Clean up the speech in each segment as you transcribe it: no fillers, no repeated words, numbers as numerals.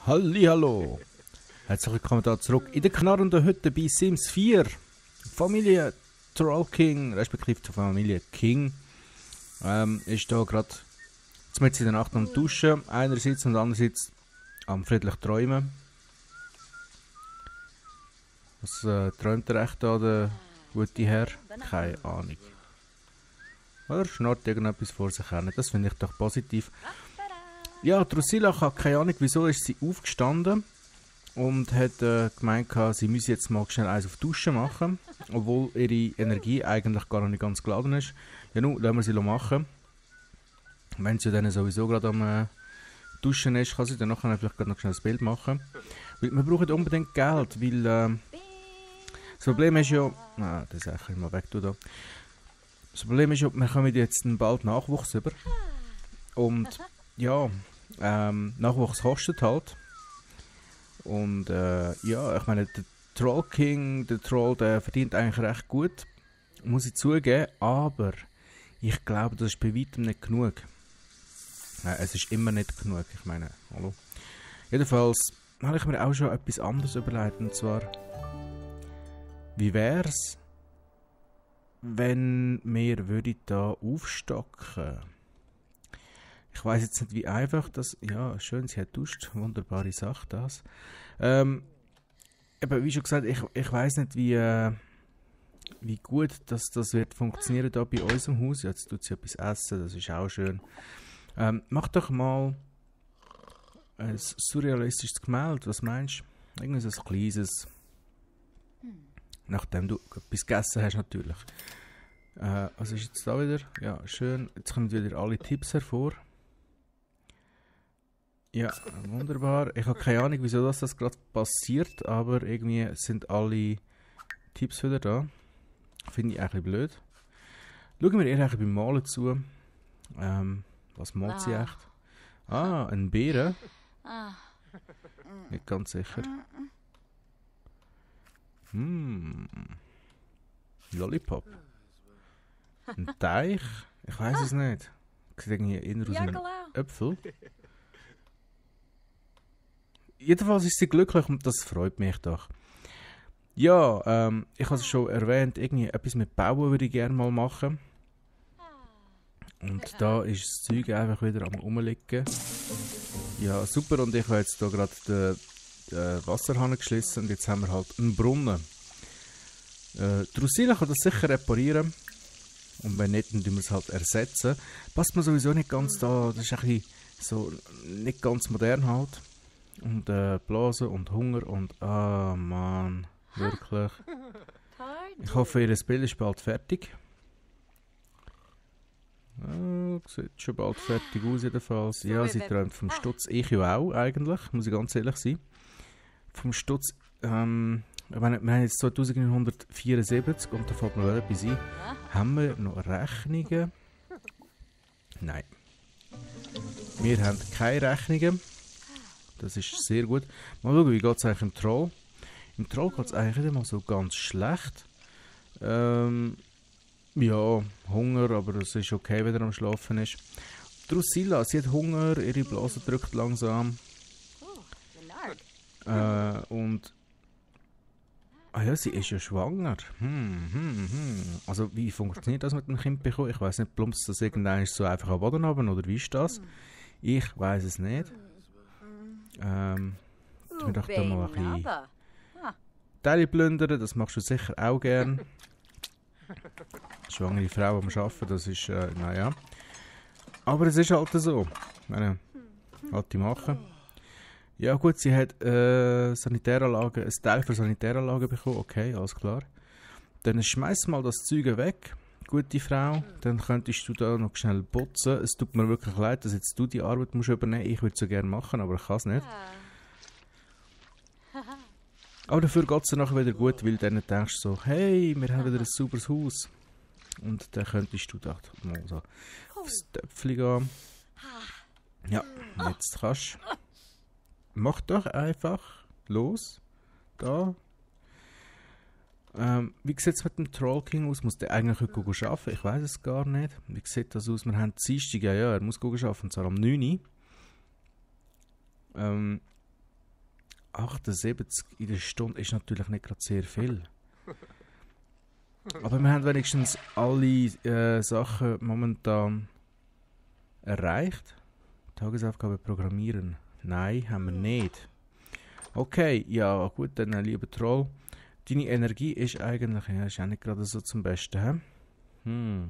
Hallihallo! Herzlich willkommen da zurück in der knarrenden Hütte bei Sims 4. Familie Troll King, respektive die Familie King, ist da gerade mitten in der Nacht am Duschen. Einerseits und andererseits am friedlich träumen. Was träumt er echt da, der gute Herr? Keine Ahnung. Oder schnarrt irgendetwas vor sich hin. Das finde ich doch positiv. Ja, Drusilla hat keine Ahnung, wieso ist sie aufgestanden und hat gemeint, sie müsse jetzt mal schnell eins auf die Dusche machen, obwohl ihre Energie eigentlich gar nicht ganz geladen ist. Ja, nun, lassen wir sie machen. Wenn sie dann sowieso gerade am Duschen ist, kann sie dann nachher vielleicht noch schnell ein Bild machen. Weil wir brauchen unbedingt Geld, weil das Problem ist ja... das ist eigentlich mal weg, du da. Das Problem ist ja, wir kommen jetzt bald Nachwuchs über. Und ja, Nachwuchs kostet halt. Und ja, ich meine, der Troll King, der Troll, der verdient eigentlich recht gut, muss ich zugeben, aber ich glaube, das ist bei weitem nicht genug. Es ist immer nicht genug, ich meine, hallo. Jedenfalls habe ich mir auch schon etwas anderes überlegt, und zwar, wie wär's, wenn wir da aufstocken? Ich weiß jetzt nicht, wie einfach das... Ja, schön, sie hat duscht. Wunderbare Sache, das. Eben, wie schon gesagt, ich weiß nicht, wie gut das wird funktionieren da bei uns im Haus. Jetzt tut sie etwas essen, das ist auch schön. Mach doch mal ein surrealistisches Gemälde. Was meinst du? Irgendwie so ein kleines... Nachdem du etwas gegessen hast, natürlich. Was ist jetzt da wieder? Ja, schön. Jetzt kommen wieder alle Tipps hervor. Ja, wunderbar. Ich habe keine Ahnung, wieso das gerade passiert, aber irgendwie sind alle Tipps wieder da. Finde ich eigentlich blöd. Schauen wir ihr eigentlich beim Malen zu. Was malt sie echt? Ein Bären. Nicht ganz sicher. Lollipop. Ein Teich? Ich weiß es nicht. Sieht irgendwie eher aus einem Äpfel. Jedenfalls ist sie glücklich und das freut mich doch. Ja, ich habe es schon erwähnt, irgendwie etwas mit Bauen würde ich gerne mal machen. Und da ist das Zeug einfach wieder am Rumliegen. Ja, super, und ich habe jetzt hier gerade den Wasserhahn geschlossen und jetzt haben wir halt einen Brunnen. Drusilla kann das sicher reparieren. Und wenn nicht, dann tun wir es halt ersetzen. Passt mir sowieso nicht ganz da, das ist ein bisschen so nicht ganz modern halt. Und Blasen und Hunger und Mann, wirklich. Ich hoffe, ihr Bild ist bald fertig. Sieht schon bald fertig aus jedenfalls. Ja, sie träumt vom Stutz. Ich ja auch eigentlich, muss ich ganz ehrlich sein. Vom Stutz, wir haben jetzt 2974 und da fällt mir gerade etwas ein. Haben wir noch Rechnungen? Nein. Wir haben keine Rechnungen. Das ist sehr gut. Mal schauen, wie geht es eigentlich im Troll? Im Troll geht es eigentlich nicht mal so ganz schlecht. Ja, Hunger, aber es ist okay, wenn er am Schlafen ist. Drusilla, sie hat Hunger, ihre Blase drückt langsam. Und... ja, sie ist ja schwanger. Also, wie funktioniert das mit dem Kind bekommen? Ich weiß nicht, plumpst das irgendwann so einfach am Boden runter, oder wie ist das? Ich weiß es nicht. Ich doch da mal ein bisschen Teile plündern, das machst du sicher auch gern. Schwangere Frau am Arbeiten, das ist, naja. Aber es ist halt so. Ich meine, halt die machen. Ja gut, sie hat Sanitäranlagen, ein Teil für Sanitäranlagen bekommen, okay, alles klar. Dann schmeiß mal das Zeug weg, gute Frau, dann könntest du da noch schnell putzen. Es tut mir wirklich leid, dass jetzt du die Arbeit musst übernehmen. Ich würde es so gerne machen, aber ich kann es nicht. Aber dafür geht es dann nachher wieder gut, weil dann denkst du so, hey, wir haben wieder ein sauberes Haus. Und dann könntest du da mal so aufs Töpfchen gehen. Ja, jetzt kannst du. Mach doch einfach los. Da. Wie sieht es mit dem Troll King aus? Muss der eigentlich heute arbeiten? Ich weiß es gar nicht. Wie sieht das aus? Wir haben Dienstag, ja, er muss arbeiten, und zwar am 9 Uhr. 78 in der Stunde ist natürlich nicht gerade sehr viel. Aber wir haben wenigstens alle Sachen momentan erreicht. Tagesaufgabe programmieren. Nein, haben wir nicht. Okay, ja gut, dann lieber Troll. Deine Energie ist eigentlich ist auch nicht gerade so zum Besten. He?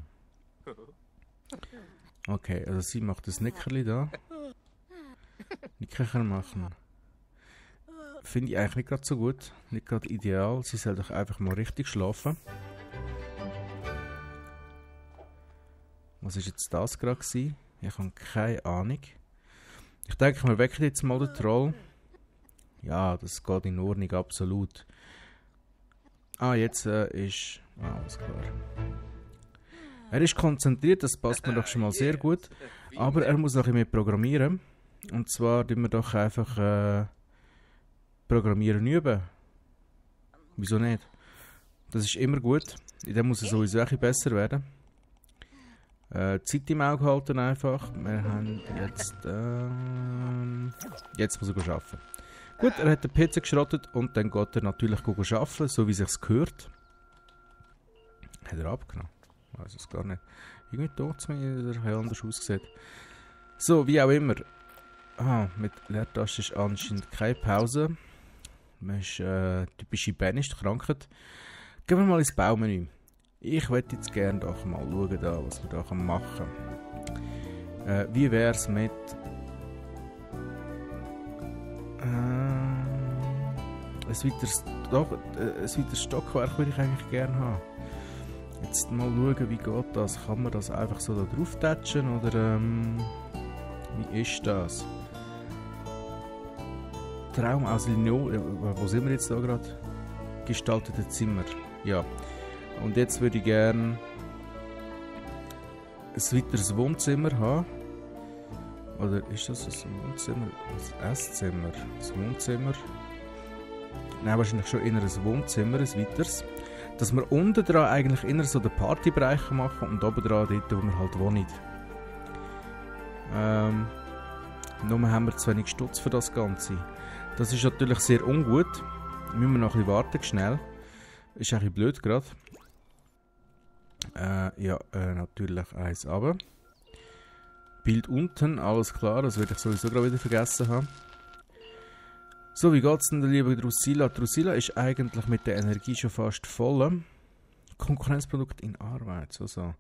Okay, also sie macht das Nickerli da. Nickerchen machen. Finde ich eigentlich nicht gerade so gut. Nicht gerade ideal. Sie soll doch einfach mal richtig schlafen. Was ist jetzt das gerade gewesen? Ich habe keine Ahnung. Ich denke, wir wecken jetzt mal den Troll. Ja, das geht in Ordnung, absolut. Ah, jetzt ist... alles klar. Er ist konzentriert, das passt mir doch schon mal sehr gut. Aber er muss noch ein bisschen programmieren. Und zwar tun wir doch einfach Programmieren üben. Wieso nicht? Das ist immer gut. In dem muss er sowieso ein bisschen besser werden. Zeit im Auge halten einfach. Wir haben jetzt... jetzt muss er arbeiten. Gut, er hat den PC geschrottet und dann geht er natürlich arbeiten, so wie es sich gehört. Hat er abgenommen? Ich weiß es gar nicht. Irgendwie tut es mir, dass er anders aussieht. So, wie auch immer. Mit Leertaste ist anscheinend keine Pause. Man ist typische Banished-Krankheit. Gehen wir mal ins Baumenü. Ich möchte jetzt gerne doch mal schauen, was wir da machen können. Wie wäre es mit... ein weiteres Stockwerk würde ich eigentlich gerne haben. Jetzt mal schauen, wie geht das? Kann man das einfach so da drauf tätschen oder wie ist das? Traum aus Linoleum, wo sind wir jetzt da gerade? Gestaltete Zimmer, ja. Und jetzt würde ich gerne ein weiteres Wohnzimmer haben. Oder ist das ein Wohnzimmer? Ein Esszimmer? Ein Wohnzimmer? Nein, wahrscheinlich schon eher ein Wohnzimmer, ein weiteres. Dass wir unten dran eigentlich eher so den Partybereich machen und oben dran dort, wo wir halt wohnen. Nur haben wir zu wenig Stutz für das Ganze. Das ist natürlich sehr ungut. Müssen wir noch ein bisschen warten, schnell. Ist ein bisschen blöd gerade. Natürlich eins runter. Bild unten, alles klar, das werde ich sowieso gerade wieder vergessen haben. So, wie geht es denn der liebe Drusilla? Drusilla ist eigentlich mit der Energie schon fast voll. Konkurrenzprodukt in Arbeit, so.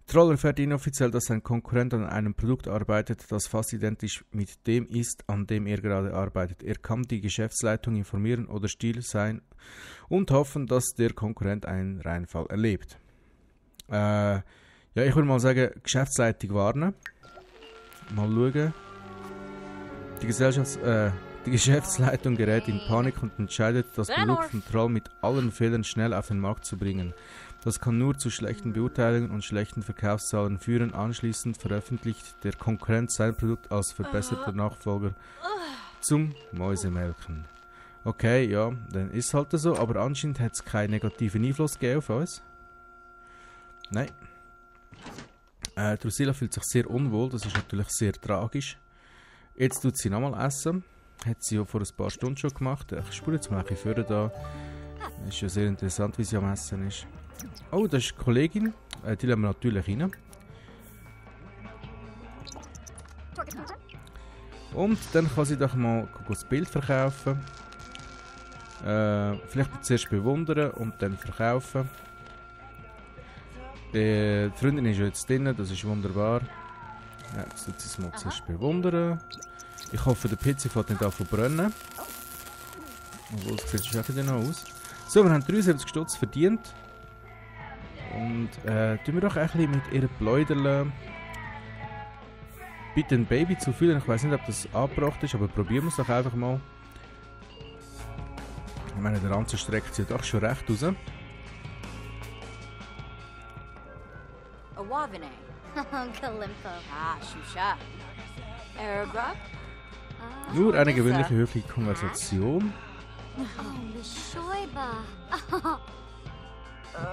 Troll erfährt inoffiziell, dass ein Konkurrent an einem Produkt arbeitet, das fast identisch mit dem ist, an dem er gerade arbeitet. Er kann die Geschäftsleitung informieren oder still sein und hoffen, dass der Konkurrent einen Reinfall erlebt. Ja, ich würde mal sagen, Geschäftsleitung warnen. Mal schauen. Die Geschäftsleitung gerät in Panik und entscheidet, das Produkt von Troll mit allen Fehlern schnell auf den Markt zu bringen. Das kann nur zu schlechten Beurteilungen und schlechten Verkaufszahlen führen. Anschließend veröffentlicht der Konkurrent sein Produkt als verbesserter Nachfolger zum Mäusemelken. Okay, ja, dann ist es halt so, aber anscheinend hat es keinen negativen Einfluss gegeben auf uns. Nein. Drusilla fühlt sich sehr unwohl, das ist natürlich sehr tragisch. Jetzt tut sie nochmal essen. Hat sie ja vor ein paar Stunden schon gemacht. Ich spüre jetzt mal ein bisschen vorne da. Ist ja sehr interessant, wie sie am Essen ist. Oh, das ist die Kollegin. Die lassen wir natürlich rein. Und dann kann sie doch mal das Bild verkaufen. Vielleicht zuerst bewundern und dann verkaufen. Die Freundin ist ja jetzt drin, das ist wunderbar. Ja, jetzt tut sie es mal zuerst bewundern. Ich hoffe, der PC fährt nicht an zu brennen. Obwohl, das sieht schon wieder noch aus. So, wir haben 73 Stutz verdient. Und tun wir doch ein bisschen mit ihren Pläuderle bitte ein Baby zu fühlen. Ich weiß nicht, ob das angebracht ist, aber probieren wir es doch einfach mal. Ich meine, der Ranzen streckt sich doch schon recht raus. Nur eine gewöhnliche höfliche Konversation.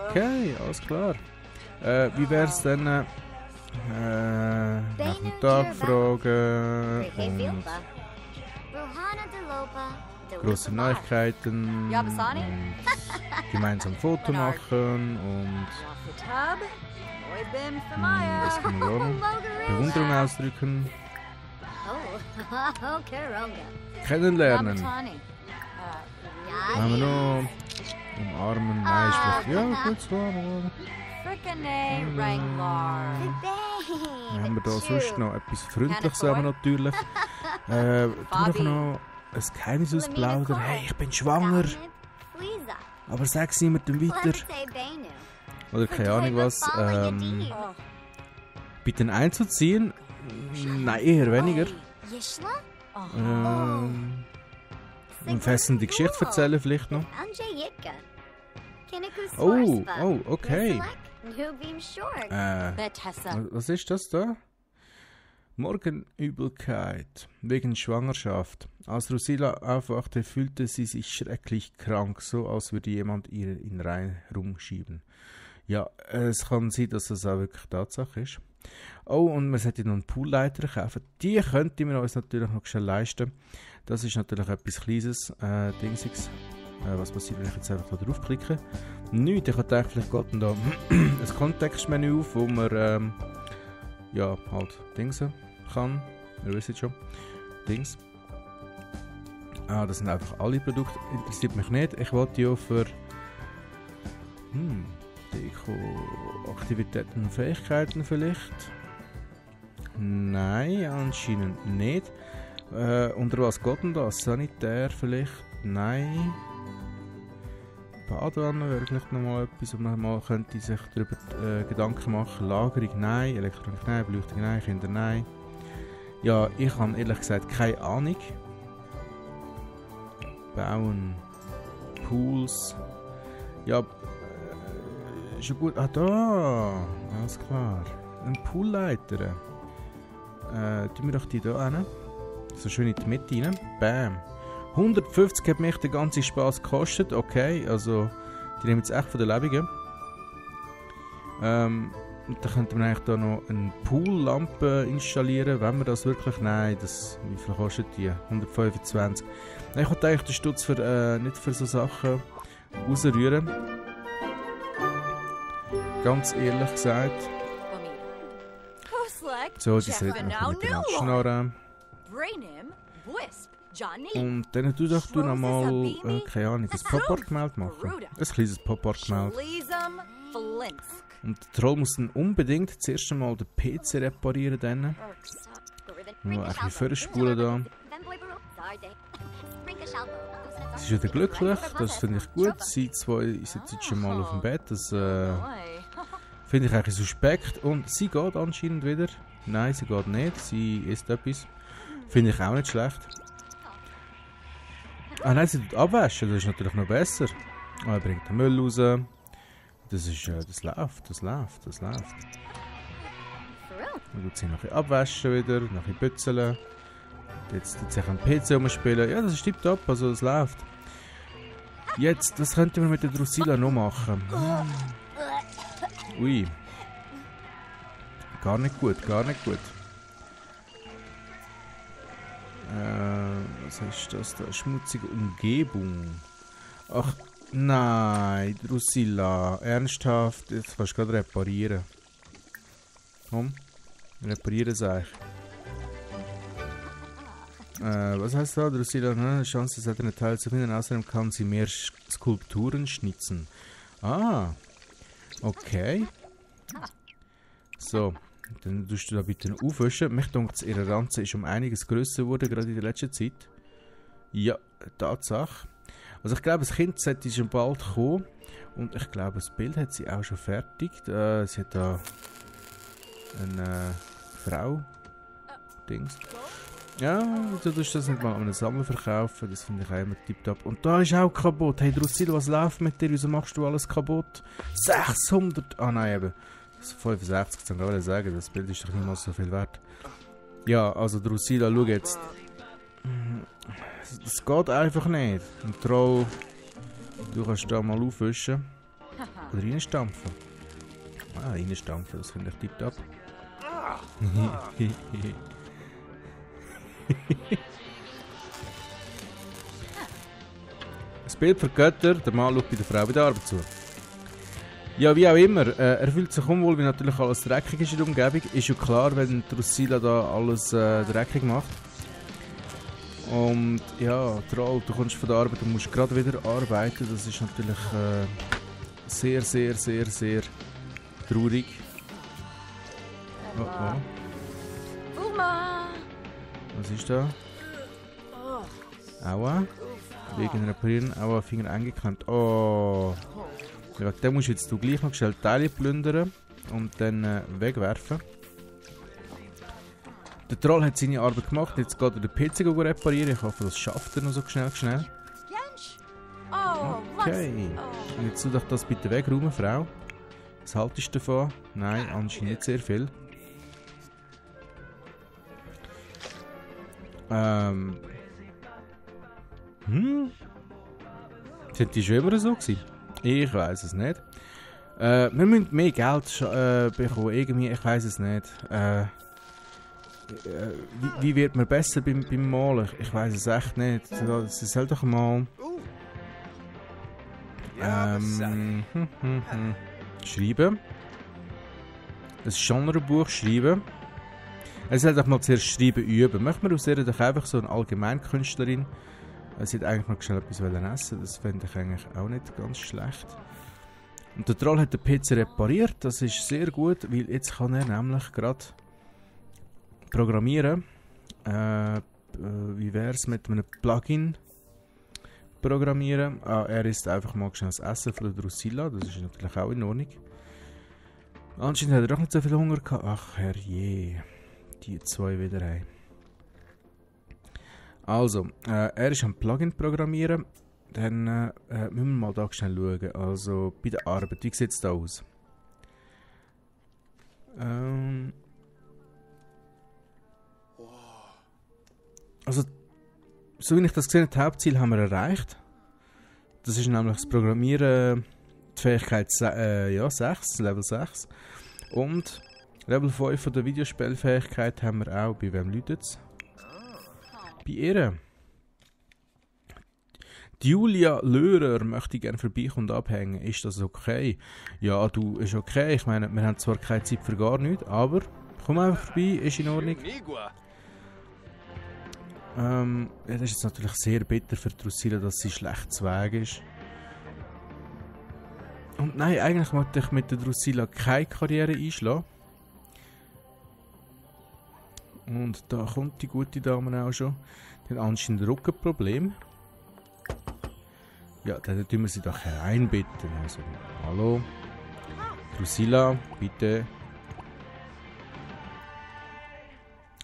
Okay, alles klar. Wie wär's denn nach dem Tag fragen und grosse Neuigkeiten und gemeinsam ein Foto machen und was kann man da noch? Bewunderung ausdrücken. Kennenlernen. Haben wir noch umarmen? Nein, ist vielleicht... Ja, gut, so. Haben wir da sonst noch etwas Freundliches haben wir natürlich. Du noch ein Geheimnis ausplaudern. Hey, ich bin schwanger. Aber sag's niemandem weiter. Oder keine Ahnung was. Bitten einzuziehen? Nein, eher weniger. Eine fesselnde Geschichte erzählen vielleicht noch. Oh, okay. Was ist das da? Morgenübelkeit wegen Schwangerschaft. Als Drusilla aufwachte, fühlte sie sich schrecklich krank, so als würde jemand ihr in Reihen rumschieben. Ja, es kann sein, dass das auch wirklich Tatsache ist. Oh, und wir sollten noch einen Poolleiter kaufen. Die könnten wir uns natürlich noch schnell leisten. Das ist natürlich etwas Kleines. Dingsiges. Was passiert, wenn ich jetzt einfach da draufklicke? Nichts, ich dachte, vielleicht geht da ein Kontextmenü auf, wo man ja, halt Dingsen kann. Ihr wisst schon. Dings. Das sind einfach alle Produkte. Interessiert mich nicht. Ich wollte ja für Deko, Aktivitäten und Fähigkeiten vielleicht. Nein, anscheinend nicht. Unter was geht denn das? Sanitär vielleicht? Nein. Badewanne wäre vielleicht nochmal etwas, wo man mal könnte sich darüber Gedanken machen. Lagerung, nein. Elektronik, nein. Beleuchtung, nein. Kinder, nein. Ja, ich habe ehrlich gesagt keine Ahnung. Bauen. Pools. Ja, schon gut. Ah, da. Alles klar. Ein Poolleiter. Tun wir doch die da hin. So schön in die Mitte rein. Bam. 150 hat mich den ganzen Spaß gekostet. Okay, also die nehmen jetzt echt von der Lebenden. Und dann könnte man eigentlich da noch eine Poollampe installieren, wenn man das wirklich... Nein, das, wie viel kostet die? 125. Nein, ich wollte eigentlich den Stutz für, nicht für so Sachen rausrühren. Ganz ehrlich gesagt. So, die sollten noch miteinander schnarren. Und dann tu doch du noch mal, keine Ahnung, ein Pop-Art-Gemälde machen. Ein kleines Pop-Art-Gemälde. Und der Troll muss dann unbedingt zuerst einmal den PC reparieren. Dann. Noch ein bisschen vorspulen da. Sie ist wieder glücklich, das finde ich gut. Sie zwei sitzen schon mal auf dem Bett, das finde ich eigentlich suspekt. Und sie geht anscheinend wieder. Nein, sie geht nicht, sie isst etwas. Finde ich auch nicht schlecht. Ah nein, sie tut abwaschen, das ist natürlich noch besser. Er bringt den Müll raus. Das ist, das läuft. Dann tut sie noch ein bisschen abwaschen wieder, noch ein bisschen bützeln. Jetzt tut sie am PC umspielen. Ja, das ist tipptopp, also das läuft. Jetzt, was könnten wir mit der Drusilla noch machen? Ui. Gar nicht gut. Was ist das da? Schmutzige Umgebung. Ach, nein, Drusilla. Ernsthaft? Jetzt kannst du gerade reparieren. Komm, reparieren sag ich. Was heißt da? Drusilla, ne? Chance, dass er einen Teil zu finden. Außerdem kann sie mehr Skulpturen schnitzen. Ah, okay. So. Dann tust du da bitte aufwischen. Mich denkt, ihre Ranze ist um einiges grösser geworden, gerade in der letzten Zeit. Ja, Tatsache. Also ich glaube, das Kind sollte schon bald kommen. Und ich glaube, das Bild hat sie auch schon fertig. Sie hat da eine Frau. Dings. Ja, du tust das nicht mal an einem Sammler verkaufen. Das finde ich auch immer tipptopp. Und da ist auch kaputt. Hey Drusilla, was läuft mit dir? Wieso machst du alles kaputt? 600! Ah nein, eben. 65, kann ich sagen, das Bild ist doch niemals so viel wert. Ja, also Drusilla, schau jetzt. Das geht einfach nicht. Und Troll, du kannst da mal aufwischen. Oder reinstampfen. Ah, reinstampfen, das finde ich tipptopp. Das Bild für Götter, der Mann schaut bei der Frau bei der Arbeit zu. Ja, wie auch immer, er fühlt sich unwohl, weil natürlich alles dreckig ist in der Umgebung. Ist ja klar, wenn Drusilla da alles dreckig macht. Und ja, Troll, du kommst von der Arbeit und musst gerade wieder arbeiten. Das ist natürlich sehr, sehr, sehr, sehr traurig. Oh oh. Was ist da? Aua. Wegen einer Parieren, Aua, Finger eingeklemmt. Oh. Ja, wegen dem musst du jetzt gleich noch schnell Teile plündern und dann wegwerfen. Der Troll hat seine Arbeit gemacht, jetzt geht er den PC reparieren. Ich hoffe, das schafft er noch so schnell. Okay. Und jetzt tu doch das bitte wegräumen, Frau. Was haltest du davon? Nein, anscheinend nicht sehr viel. Sind die schon immer so gewesen? Ich weiß es nicht. Wir müssen mehr Geld bekommen, irgendwie, ich weiß es nicht. Wie wird man besser beim Malen? Ich weiß es echt nicht. Sie soll doch mal... schreiben. Ein Genrebuch schreiben. Er soll doch mal zuerst schreiben üben. Möchten wir aus ihr doch einfach so eine Allgemeinkünstlerin? Sie hat eigentlich noch schnell etwas essen. Das fände ich eigentlich auch nicht ganz schlecht. Und der Troll hat den PC repariert. Das ist sehr gut, weil jetzt kann er nämlich gerade programmieren. Wie wäre es mit einem Plugin programmieren? Er isst einfach mal schnell das Essen von der Drusilla. Das ist natürlich auch in Ordnung. Anscheinend hat er auch nicht so viel Hunger gehabt. Ach herrje. Die zwei wieder rein. Also, er ist am Plugin programmieren. Dann müssen wir mal da schnell schauen. Also, bei der Arbeit, wie sieht es da aus? Also, so wie ich das gesehen habe, das Hauptziel haben wir erreicht. Das ist nämlich das Programmieren, die Fähigkeit 6, Level 6. Und Level 5 von der Videospielfähigkeit haben wir auch. Bei wem läutet es? Bei ihr. Julia Löhrer möchte gerne vorbeikommen und abhängen. Ist das okay? Ja, du, ist okay. Ich meine, wir haben zwar keine Zeit für gar nichts, aber komm einfach vorbei, ist in Ordnung. Ja, das ist jetzt natürlich sehr bitter für Drusilla, dass sie schlecht zu Weg ist. Und nein, eigentlich wollte ich mit der Drusilla keine Karriere einschlagen. Und da kommt die gute Dame auch schon. Die hat anscheinend ein Rückenproblem. Ja, dann tun wir sie doch hereinbitten. Also, hallo. Drusilla, bitte.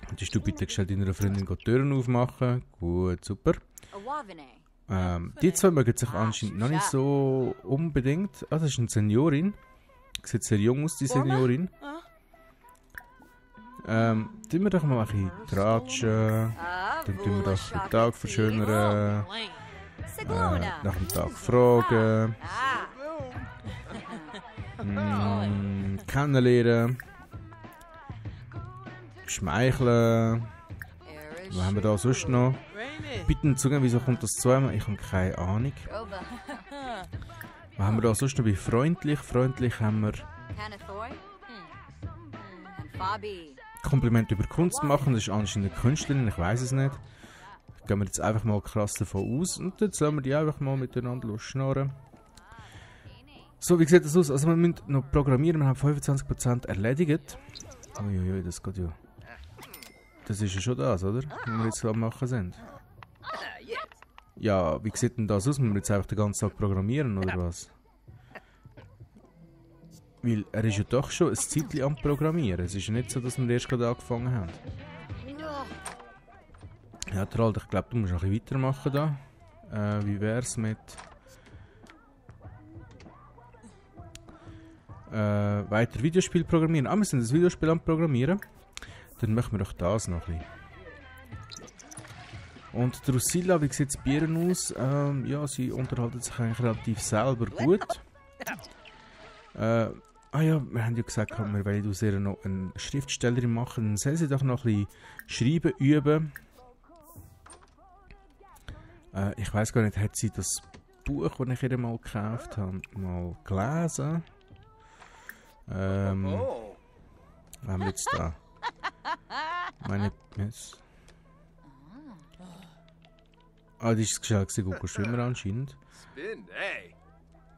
Könntest du bitte schnell deiner Freundin die Türen aufmachen? Gut, super. Die zwei mögen sich anscheinend noch nicht so unbedingt. Ah, das ist eine Seniorin. Sieht sehr jung aus, die Seniorin. Tun wir doch mal ein bisschen tratschen. Dann tun wir doch den Tag verschönern. Nach dem Tag fragen. Kennenlernen. Schmeicheln. Was haben wir da sonst noch? Bitten zugeben, wieso kommt das zweimal? Ich habe keine Ahnung. Was haben wir da sonst noch bei freundlich? Freundlich haben wir Kompliment über Kunst machen. Das ist anscheinend eine Künstlerin, ich weiß es nicht. Gehen wir jetzt einfach mal krass davon aus und jetzt lassen wir die einfach mal miteinander schnarren. So, wie sieht das aus? Also wir müssen noch programmieren, wir haben 25% erledigt. Uiuiui, das geht ja. Das ist ja schon das, oder? Was wir jetzt am machen sind. Ja, wie sieht denn das aus? Müssen wir jetzt einfach den ganzen Tag programmieren, oder was? Weil er ist ja doch schon ein Zeitchen am Programmieren. Es ist ja nicht so, dass wir erst gerade angefangen haben. Ja, Troll, ich glaube, du musst noch ein bisschen weitermachen da. Wie wär's mit... weiter Videospiel programmieren. Ah, wir sind das Videospiel am Programmieren. Dann machen wir doch das noch ein bisschen. Und Drusilla, wie sieht es bei ihr aus? Ja, sie unterhalten sich eigentlich relativ selber gut. Ah ja, wir haben ja gesagt, wir wollen aus ihr noch eine Schriftstellerin machen. Dann soll sie doch noch ein bisschen schreiben üben. Ich weiß gar nicht, hat sie das Buch, das ich ihr mal gekauft habe, mal gelesen? Was haben wir jetzt da? Meine Miss. Ah, die ist das Geschenk Google Schwimmer anscheinend.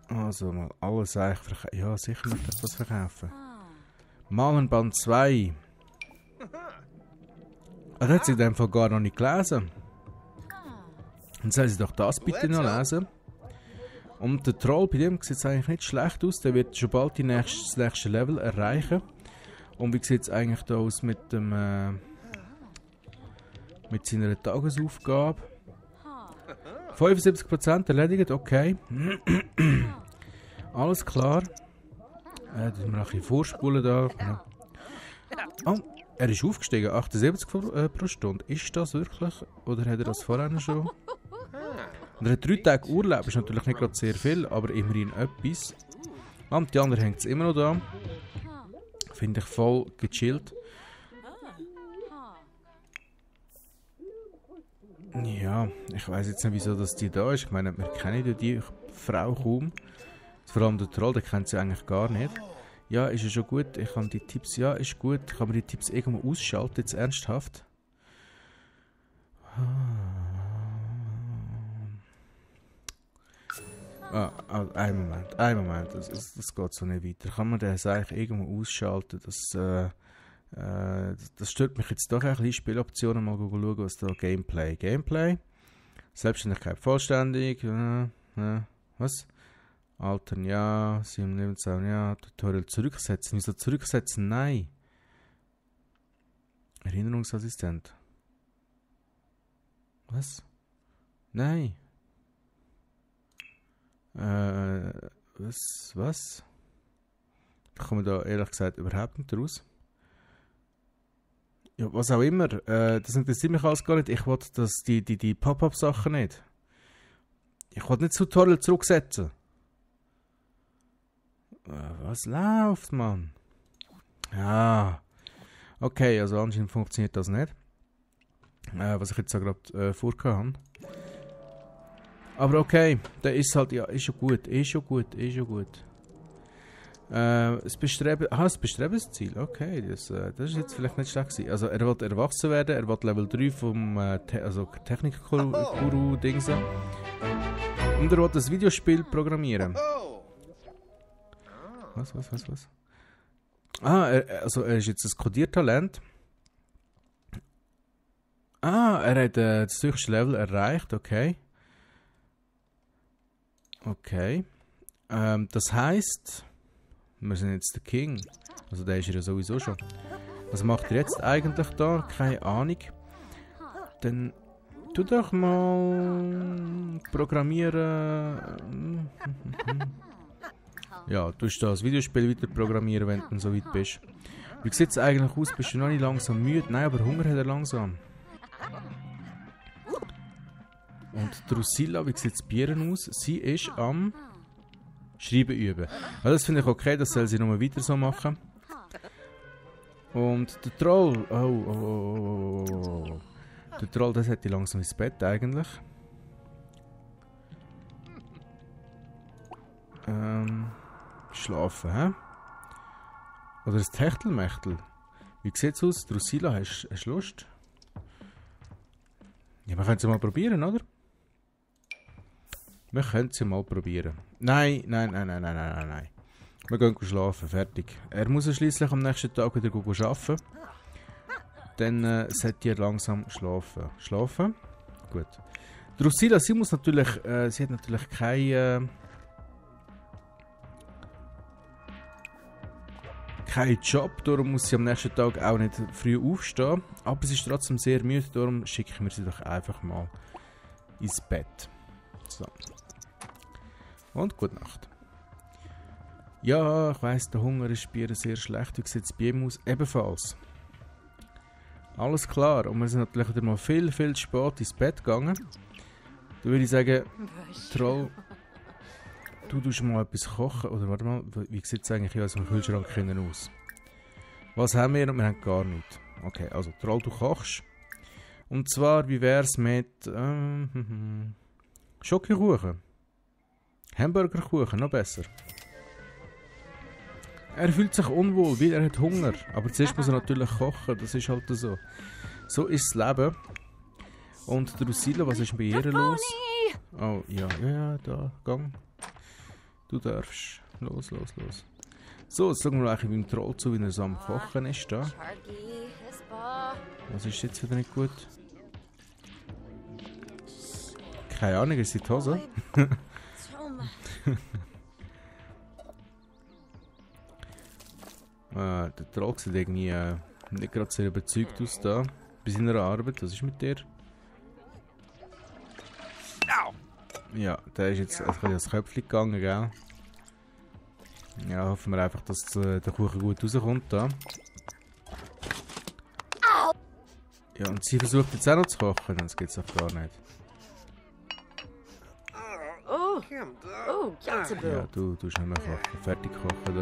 Also mal alles eigentlich verkaufen. Ja, sicher möchte ich das verkaufen. Malenband 2. Ah, das hat sie in dem Fall gar noch nicht gelesen. Dann soll sie doch das bitte noch lesen. Und der Troll, bei dem sieht es eigentlich nicht schlecht aus. Der wird schon bald das nächste Level erreichen. Und wie sieht es eigentlich da aus mit dem mit seiner Tagesaufgabe? 75% erledigt, okay. Alles klar. Dass wir noch ein bisschen vorspulen da. Oh, er ist aufgestiegen, 78 pro Stunde. Ist das wirklich? Oder hat er das vorher schon? Und er hat 3 Tage Urlaub, ist natürlich nicht gerade sehr viel, aber immerhin etwas. Und die andere hängt immer noch da. Finde ich voll gechillt. Ja, ich weiß jetzt nicht, wieso das die da ist. Ich meine, wir kennen ja die Frau kaum. Vor allem der Troll, den kennt sie eigentlich gar nicht. Ja, ist ja schon gut. Ich kann die Tipps, ja, ist gut. Ich kann mir die Tipps irgendwo ausschalten, jetzt ernsthaft. Einen Moment. Das geht so nicht weiter. Kann man das eigentlich irgendwo ausschalten? Das stört mich jetzt doch ein bisschen. Spieloptionen, mal schauen, was da Gameplay. Selbstständigkeit vollständig. Was? Altern, ja. 7 ja. Tutorial zurücksetzen. Wieso zurücksetzen? Nein. Erinnerungsassistent. Was? Nein. Was? Ich komme da ehrlich gesagt überhaupt nicht raus. Ja, was auch immer. Das interessiert mich alles gar nicht. Ich wollte die Pop-Up-Sachen nicht. Ich wollte nicht Tutorial zurücksetzen. Was läuft, Mann? Ja. Okay, also anscheinend funktioniert das nicht. Was ich jetzt gerade vorgehabt habe. Aber okay, der ist halt, ja, ist schon gut. Das Bestrebensziel, okay, das ist jetzt vielleicht nicht schlecht gewesen. Also er will erwachsen werden, er will Level 3 vom Technik-Guru-Dingsen. Und er will das Videospiel programmieren. Was? Ah, er ist jetzt ein Codiertalent. Ah, er hat das höchste Level erreicht, okay. Okay. Das heisst, wir sind jetzt der King. Also der ist ja sowieso schon. Was macht er jetzt eigentlich da? Keine Ahnung. Dann tu doch mal programmieren. Ja, du das Videospiel weiter programmieren, wenn du so weit bist. Wie sieht es eigentlich aus? Bist du noch nicht langsam müde? Nein, aber Hunger hat er langsam. Und Drusilla, wie sieht es bei ihr aus? Sie ist am Schreiben üben. Also das finde ich okay, das soll sie nochmal weiter so machen. Und der Troll, oh. Der Troll, das hätte langsam ins Bett eigentlich. Schlafen, hä? Oder das Techtelmechtel. Wie sieht es aus? Drusilla, hast du Lust? Ja, wir können es mal probieren, oder? Wir können es mal probieren. Nein. Wir gehen schlafen, fertig. Er muss ja schliesslich am nächsten Tag wieder arbeiten. Dann sollte er langsam schlafen. Schlafen? Gut. Drusilla, sie hat natürlich keinen Job, darum muss sie am nächsten Tag auch nicht früh aufstehen. Aber sie ist trotzdem sehr müde, darum schicken wir sie doch einfach mal ins Bett. So. Und gute Nacht. Ja, ich weiss, der Hunger ist bei ihr sehr schlecht. Wie sieht es bei ihm aus? Ebenfalls. Alles klar. Und wir sind natürlich wieder mal viel zu spät ins Bett gegangen. Da würde ich sagen, Troll, du tust mal etwas kochen. Oder warte mal, wie sieht es eigentlich aus dem Kühlschrank aus? Was haben wir? Wir haben gar nichts. Okay, also Troll, du kochst. Und zwar, wie wär's mit Schokokuchen? Hamburgerkuchen, noch besser. Er fühlt sich unwohl, weil er hat Hunger. Aber zuerst muss er natürlich kochen, das ist halt so. So ist das Leben. Und Drusilla, was ist bei ihr los? Oh, ja, da, gang. Du darfst. Los. So, jetzt schauen wir eigentlich beim Troll zu, wie er so am Kochen ist. Da. Was ist jetzt wieder nicht gut? Keine Ahnung, ist die Hose? Der Troll sieht irgendwie nicht gerade sehr überzeugt aus da. Bei seiner Arbeit. Was ist mit dir? Ja, der ist jetzt das Köpfchen gegangen, gell? Ja, hoffen wir einfach, dass der Kuchen gut rauskommt da. Ja, und sie versucht jetzt auch noch zu kochen, das geht's doch gar nicht. Ja, du tust nicht mehr kochen, fertig kochen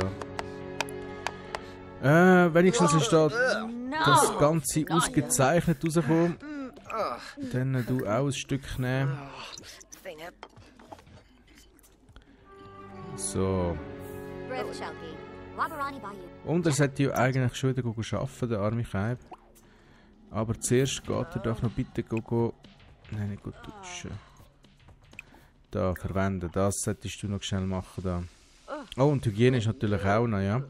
da. Wenigstens ist da das Ganze ausgezeichnet rausgekommen. Dann du auch ein Stück nehmen. So. Und er sollte ja eigentlich schon wieder arbeiten, der arme Keib. Aber zuerst geht er doch noch bitte nein, nicht gut duschen. Da, verwenden. Das solltest du noch schnell machen da. Oh, und Hygiene ist natürlich auch noch, ja.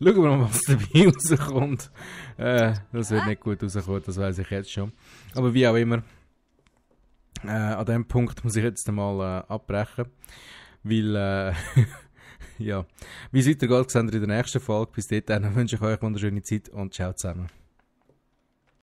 Schauen wir mal, was dabei rauskommt. Das wird nicht gut rauskommen, das weiß ich jetzt schon. Aber wie auch immer. An diesem Punkt muss ich jetzt einmal abbrechen. Weil, ja, wie es weitergeht, sehen wir in der nächsten Folge. Bis dahin wünsche ich euch eine wunderschöne Zeit und ciao zusammen.